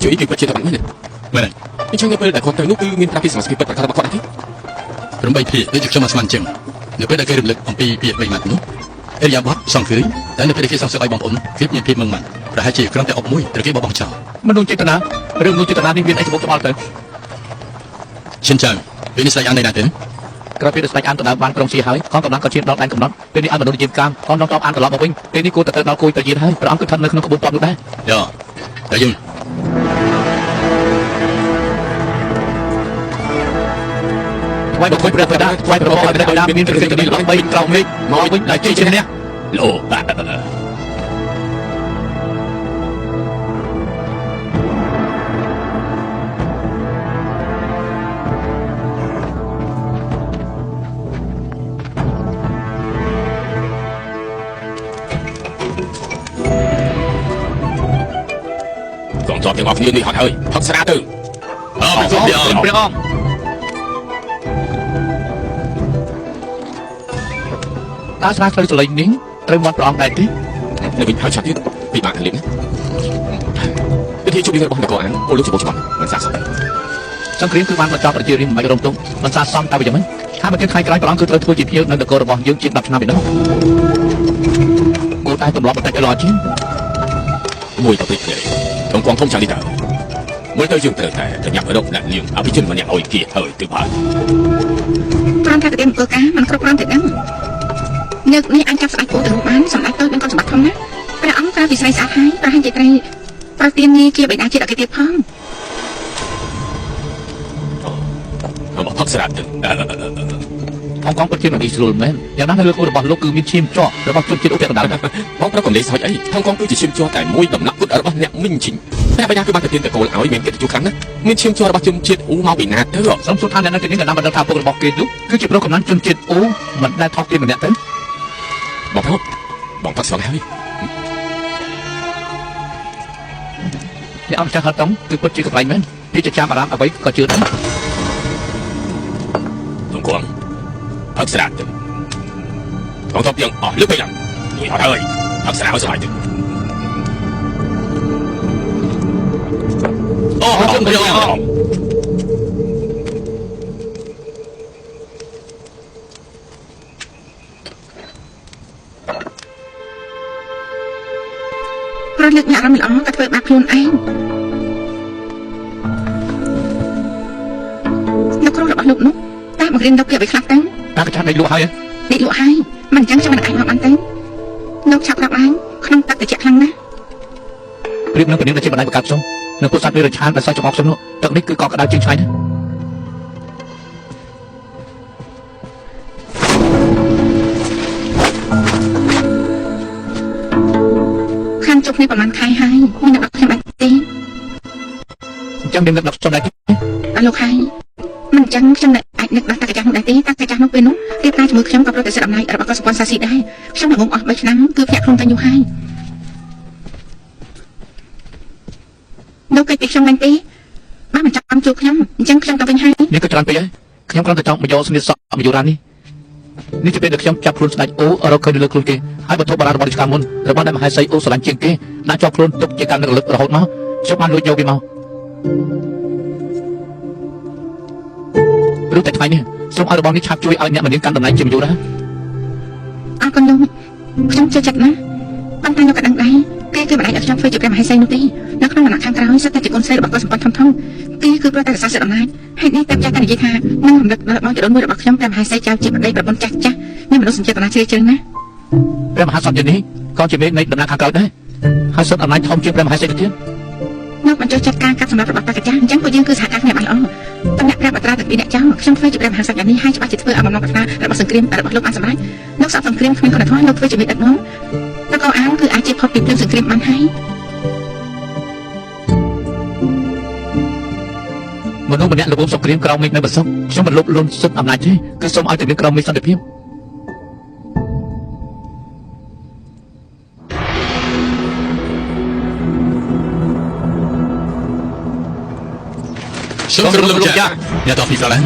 ជួយគឺពិតជាទៅបានមែនទេ មែនទេ អញ្ចឹងនៅពេលដែលគាត់ទៅនោះគឺមានប្រាប់ពីសមាជិកពិតប្រាកដរបស់គាត់ដែរទេ 8ភាគដូចជាខ្ញុំអាស្មានអញ្ចឹងនៅពេលដែលគេរំលឹកអំពីពាក្យបីម៉ាត់នោះអេរិយាបថសង្ឃើញតែនៅពេលដែលគេសងសឹកឲ្យបងប្អូនគេមានភាពមឹងម៉ាត់ប្រហែលជាក្រុមតែអុកមួយត្រូវគេបោះបង់ចោល មនុស្សចេតនារឿងមនុស្សចេតនានេះមានអីច្បុកច្បល់ទៅ ឈិនចៅពេលនេះស្ដេចអាននៅណាទេ ក្រោយពេលដែលស្ដេចអានដណ្ដើមបានក្រុងសៀហើយកងកម្លាំងក៏ឈានដល់ដែនកំណត់ពេលនេះឲ្យមនុស្សយាមកាមកងដងតបអានត្រឡប់មកវិញពេលនេះគួរតែទៅដល់គួយទៅយានហើយព្រះអង្គគឺស្ថិតនៅក្នុងក្បួនទ័ពនោះដែរ យោតែយើង ថ្វាយបង្គំព្រះបិតាថ្វាយព្រះអង្គឲ្យព្រះបិតាមានព្រះរាជនីល្បីក្រោមមេឃមកវិញដែលជាជំនះ ល្អបាទ កងទ័ពទាំងអស់គ្នានេះហត់ហើយផឹកស្រាទៅ អរគុណព្រះអង្គ ព្រះអង្គតើស្រាត្រូវសលេងនេះត្រូវមាត់ព្រះអង្គដែរទេ នៅវិញហើយឆាប់ទៀតពិបាកខាងលៀបណាពិធីជប់លៀងរបស់នគរអានអូលោកច្បុកច្បល់មិនស័ក្តិសម សង្គ្រាមគឺបានបញ្ចប់ប្រជារាស្ត្រមិនបាច់រងទុក្ខមិនសាសមតែយ៉ាងម៉េចហើយមកទៀតថ្ងៃក្រោយព្រះអង្គគឺត្រូវធ្វើជាភ្ញៀវនៅនគររបស់យើងជាង10ឆ្នាំឯណោះគួរតែទម្លាប់បន្តិចឲ្យល្អជាង មួយទៅព្រិចគ្នាក្នុងកងធំចាស់នេះតើមើលទៅយើងត្រូវតែប្រញាប់រកអ្នកនាងអភិជនម្នាក់ឲ្យគេហើយទៅបាទ គ្រាន់តែទៅទៀមអង្គការមិនគ្រប់គ្រាន់ទេដឹងនៅនេះអាចចាប់ស្ដេចពូទៅបានសម្ដេចតូចមានកុនសម្បត្តិធំណាស់ព្រះអង្គក្រៅពីស្រីស្អាតហើយប្រហែលជាត្រីប្រទាននេះជាបិតាជាតិអគេទៀតផង មកផឹកស្រាទៅ ហុងកុងពិតជាមិនងាយស្រួលមែនយ៉ាងណានៅលើគោរបស់លោកគឺមានឈាមជ័ររបស់ជនជាតិឧបកណ្ដាលដែរ បងប្រុសកំលេសហុចអីថងកងគឺជាឈាមជ័រតែមួយដំណាក់គុតរបស់អ្នកមីងឈិញតែបញ្ញាគឺបានទៅទៀនតកូលឲ្យមានកិត្តិយសខ្លាំងណាស់មានឈាមជ័ររបស់ជនជាតិអ៊ូមកពីណាទៅ សូមសួរថាអ្នកនៅទីនេះក៏បានដឹងថាពុករបស់គេនោះគឺជាប្រុសកំណាន់ជនជាតិអូមិនដែលថោកទាបម្នាក់ទៅ បងប្រុសបងផឹកស្រាហើយ អ្នកអង្គចាស់ហត់តុងគឺពិតជាកំ pl ែងមែនពីជាចាំអារាមអ្វីក៏ជឿដែរ ថងកងផឹកស្រាទៅកងទ័ពទាំងអស់លើកទៅឡើងលួយហត់ហើយផឹកស្រាឲ្យសប្បាយទៅ អរគុណព្រះអង្គ ព្រោះលើកមានអារម្មណ៍មិនល្អក៏ធ្វើបាបខ្លួនឯងលោកគ្រូរបស់លោកនោះតាមបង្រៀនលោកពីអ្វីខ្លះទៅ តាកចាស់ដេកលក់ហើយ ដេកលក់ហើយមិនអញ្ចឹងខ្ញុំមិនអាចមកបានទេលោកឆាប់រាប់ឡើងក្នុងទឹកត្រជាក់ខ្លាំងណាស់ ប្រៀបនឹងពនាងដែលជាបណ្ដាញបង្កើតខ្ញុំនិងពួកសត្វវារឆានដែលសោះចំអកខ្ញុំនោះទឹកនេះគឺកក់ក្ដៅជាងឆ្ងាយណាស់ ខានជប់នេះប្រហែលខែហើយមានអ្នកដល់ខ្ញុំដែរទេ អញ្ចឹងមាននឹកដល់ខ្ញុំដែរទេ ដល់លោកហើយមិនអញ្ចឹងខ្ញុំនៅអាចនឹកដល់តាកាចាស់នោះដែរទេតាកាចាស់នោះពេលនោះរៀបការជាមួយខ្ញុំក៏ប្រតិសិទ្ធអំណាចរបស់កុសលសាស៊ីដែរខ្ញុំល្ងងអស់3ឆ្នាំគឺភ្ញាក់ខ្លួនតែយូរហើយលោកកិច្ចពីខ្ញុំមែនទេបានមិនចាំជួបខ្ញុំអញ្ចឹងខ្ញុំទៅវិញហើយ នេះក៏ច្រើនពេកហើយខ្ញុំគ្រាន់តែចង់មកយកស្នៀតសក់មយុរានេះនេះជាពេលដែលខ្ញុំចាប់ខ្លួនស្ដេចអូរកឃើញនៅលើខ្លួនគេហើយវត្ថុបុរាណរបស់រាជការមុនរបស់ដែលមហេសីអូស្រឡាញ់ជាងគេដាក់ជាប់ខ្លួនទុកជាការនឹករលឹករហូតមកខ្ញុំបានលួចយកវាមកព្រោះតែថ្ងៃនេះសូមឲ្យរបស់នេះឆាប់ជួយឲ្យអ្នកមនាងកាន់តំណែងជាមយុរា អរគុណលោកខ្ញុំជឿចិត្តណាស់ប៉ុន្តែលោកក៏ដឹងដែរគេគឺមិនអាចឲ្យខ្ញុំធ្វើជាព្រះមហេសីនោះទេនៅក្នុងវណ្ណៈខាងក្រោយសុទ្ធតែជាកូនស្រីរបស់កុសលសម្បត្តិធំធំគេគឺប្រតែរក្សាសិទ្ធិអំណាចហេតុនេះតែចាស់តែនិយាយថានឹងរំលឹកដល់បងចដូនមួយរបស់ខ្ញុំព្រះមហេសីចៅជាប្តីប្រពន្ធចាស់ចាស់មានមនុស្សសញ្ចេតនាជ្រាលជ្រៅណាស់ ព្រះមហាសន្តិនេះក៏ជាមេនៃដំណើរខាងក្រោយដែរហើយសុទ្ធអំណាចធំជាងព្រះមហេសីទៅទៀត លោកបញ្ចុះចាត់ការកាត់សម្រាប់របស់តាកាចាស់អញ្ចឹងពួកយើងគឺសហការគ្នាបានល្អតំណាក់ព្រះបត្រាទាំងពីរអ្នកចោលខ្ញុំធ្វើជាព្រះមហាសច្ចនេះហើយច្បាស់ជាធ្វើឲ្យបំណងប្រាថ្នារបស់សង្គ្រាមរបស់លោកបានសម្រេចលោកសពសង្គ្រាមគ្មានគុណធម៌លោកធ្វើជាមេដឹកនាំតកអានគឺអាចជាផុតពីភ្លើងសង្គ្រាមបានហើយ មនុស្សម្នាក់ល្ងងសង្គ្រាមក្រោមមេឃនៅបន្សុកខ្ញុំមិនលុបលុនសិទ្ធិអំណាចទេគឺសូមឲ្យតែមានក្រោមមេឃសន្តិភាព សូមគោរពលោកចាស់អ្នកតពីក្រឡាន